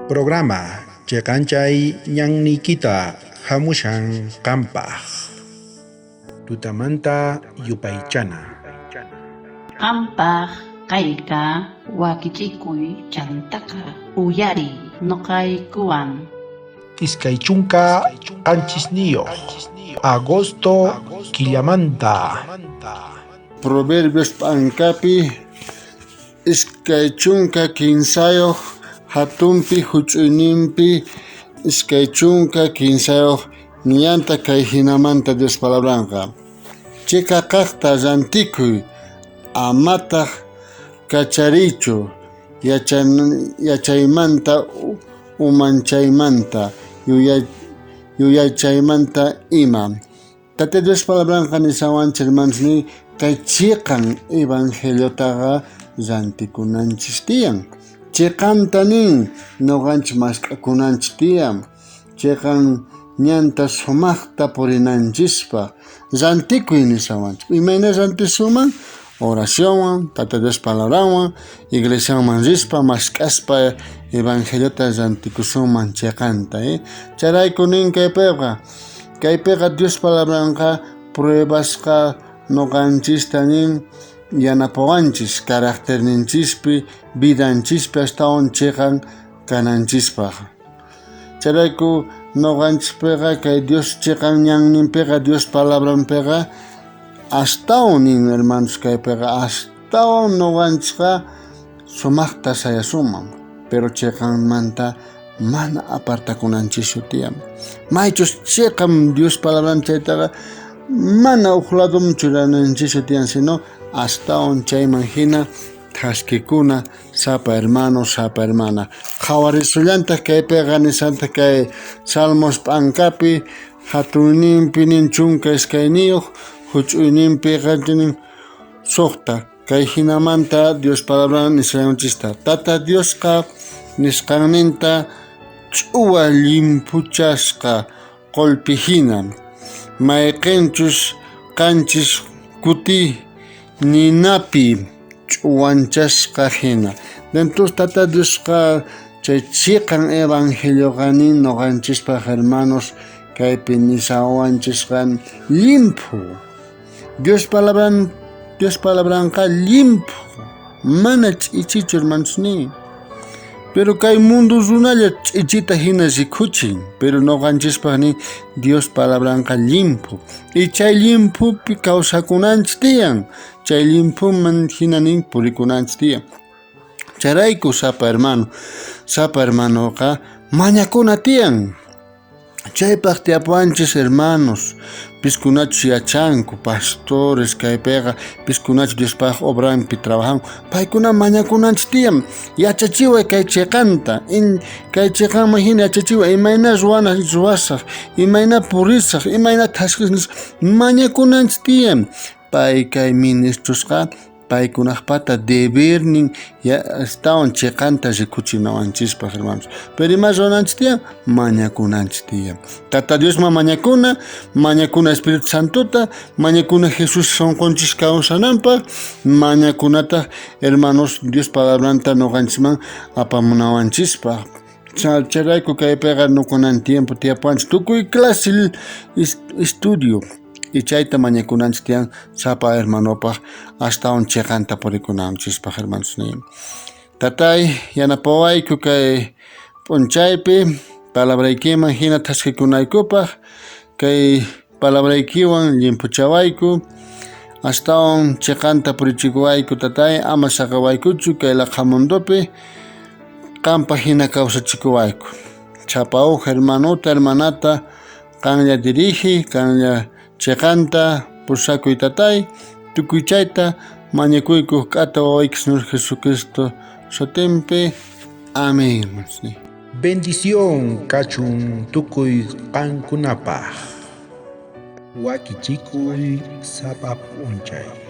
Programa cheqanchay ñanniykita hamushan qampaq. Tutamanta yupaychana. Qampaq kayqa wakichikuy chantaqa uyariy noqaykuwan. 27 agosto killamanta. Proverbios p'ankapi 23 hatunpi huch'uyninpi 23 nillanta kay hinamanta Dios palabranqa. Chiqa kaqta rantikuy, amataq kachariychu yachaymanta, umanchaymanta, yuyaychaymanta ima. Tata Dios palabranqa nishawanchik hermanosniy, kay chiqan evangeliotaqa rantikunanchis tiyan. Chiqanta nin, noqanchis mask'akunanchis tiyan. Chiqan ñanta sumaqta purinanchispaq rantikuy nishawanchik. Imayna rantisuman? Oracionwan, Tata Dios palabranwan, iglesianman rispa, mask'aspa evangeliota rantikusunman chiqanta. Chayrayku nin kaypiqa, kaypiqa Dios palabranqa pruebasqa noqanchista nin yanapawanchis caracterninchispi, vidanchispi astawan chiqan kananchispaq. Chayrayku noqanchispiqa kay Dios chiqan ñanninpiqa, Dios palabranpiqa astawan nin hermanos kaypiqa astawan noqanchisqa sumaqta sayasunman, pero chiqanmanta mana apartakunanchischu tiyan. Maychus chiqan Dios palabran chaytaqa mana uj ladoman churananchischu tiyan, sino astawan chayman hina thaskikuna sapa hermano, sapa hermana. Qhawarisullantaq kaypiqa nisantaq kay Salmos p'ankapi hatunninpi nin 12, huch'uyninpiqa nin 6. Kay hinamanta Dios palabran nisqanchista. Tata Diosqa nisqanninta ch'uwa llimphuchasqa qolpi hina, mayqenchus 7 kuti ninapi ch'uwanchasqa hina. Entonces Tata Diosqa chay chiqan evangelioqa nin noqanchispaq hermanos kaypi nishawanchisqa llimphu. Dios palabran, Dios palabranqa llimphu, mana ch'ichichu hermanos nin. Pero kay mundo runalla ch'ichita hina rikuchin, pero noqanchispaq nin Dios palabranqa llimphu. Y chay llimphupi kawsakunanchis tiyan, chay llimphuman hina nin purikunanchis tiyan. Chayrayku sapa hermano, sapa hermanoqa mañakuna tiyan. Chaypaq tiyapuwanchis hermanos, piskunachus yachanku, pastores kaypiqa, piskunachus Diospaq obranpi trabajanku, paykuna mañakunanchis tiyan, yachachiway kay chiqanta, kay chiqanman hina yachachiway, imayna ruwana ruwasaq, imayna purisaq, imayna thasqis nispa, mañakunanchis tiyan. Pay kay ministrosqa paykunajpata debernin astawan chiqanta rikuchinawanchispaq hermanos. Pero ima ruwananchis tiyan? Mañakunanchis tiyan. Tata Diosman mañakuna, mañakuna Espíritu Santota, mañakuna Jesús sonqonchis kawsananpaq, mañakunataq hermanos Dios palabranta noqanchisman apamunawanchispaq. Chayrayku kaypiqa nukunan tiempo tiyapuwanchis tukuy clase estudio. Y chayta mañakunanchis tiyan sapa hermanopaq astawan chiqanta purikunanchispaq hermanos nin. Tatay, yanapawayku kay p'unchaypi palabraykiman hina thaskikunaykupaq, kay palabraykiwan llimphuchawayku, astawan chiqanta purichikuwayku tatay, ama saqawaykuchu kay laqha mundopi, qanpaq hina kawsachikuwayku. Chapa uj hermanota, hermanata, qanlla dirigi, qanlla chiqanta pusakuy tatay, tukuy chayta mañakuyku k'ata wawayki Señor Jesucristo sutinpi. Amén. Bendición kachun tukuy qankunapaq. Wakichikuy sapa p'unchay.